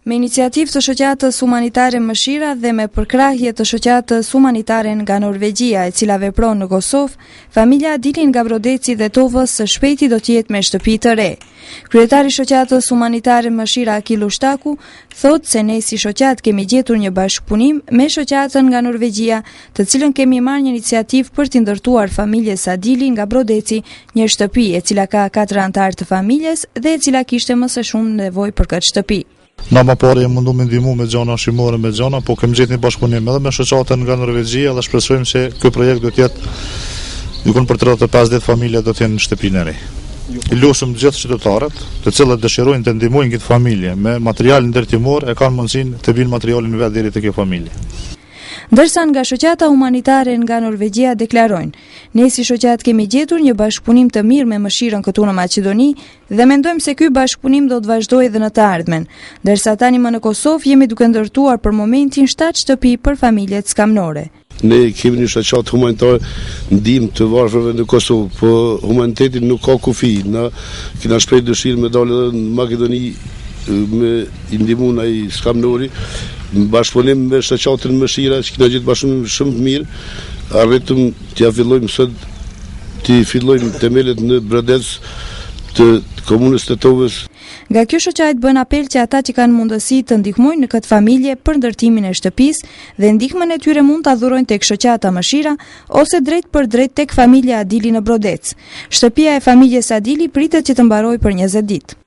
Me iniciativë të Shoqatës Humanitare Mëshira dhe me përkrahje të Shoqatës Humanitare nga Norvegjia, e cila vepron në Kosovë, familja Adili nga Brodeci i Tetovës së shpejti do të jetë me shtëpi të re. Kryetari i Shoqatës Humanitare Mëshira Akil Lushtaku thotë se ne si shoqatë kemi gjetur një bashkëpunim me shoqatën nga Norvegjia, të cilën kemi marrë një iniciativë për t'i ndërtuar familjes Adili nga Brodeci një shtëpi e cila ka katër anëtarë të familjes dhe e cila kishte më së shumë nevojë për këtë shtëpi. Na ma parë jemi mundu me ndihmu me gjana ushqimore me gjana, po kemi gjetë një bashkëpunim edhe me shoqatën nga Norvegjia dhe shpresojmë se ky projekt do të jetë dikun për 35 ditë familja do të jenë në shtëpinë e re. I lusim gjithë qytetarët, të cilët dëshirojnë të ndihmojnë këtë familje me material ndërtimor e kanë mundësinë të binë materialin vetë deri te kjo familje. Ndërsa nga shoqata humanitare nga Norvegjia deklarojnë, ne si shoqatë kemi gjetur një bashkëpunim të mirë me mëshirën këtu në Maqedoni dhe mendojmë se ky bashkëpunim do të vazhdojë edhe në të ardhmen. Ndërsa tani më në Kosovë jemi duke ndërtuar për momentin 7 shtëpi për familjet skamnore. Ne kemi një shoqatë humanitare ndihmë të varfërve në Kosovë, po humaniteti nuk ka kufi. Na kena shpreh dëshirë me dalë edhe në Makedoni me i ndihmu naj skamnori, në bashkëpunim me shoqatën Mëshira, që kena gjetë bashkëpunim shumë të mirë, arritëm t'ia fillojmë sot, t'i fillojmë temelet në Brodec të komunës Tetovës. Nga kjo shoqatë bën apel që ata që kanë mundësi të ndihmojnë në këtë familje për ndërtimin e shtëpisë dhe ndihmën e tyre mund ta dhurojnë tek shoqata Mëshira ose drejtpërdrejt tek familja Adili në Brodec. Shtëpia e familjes Adili pritet që të mbarojë për 20 ditë.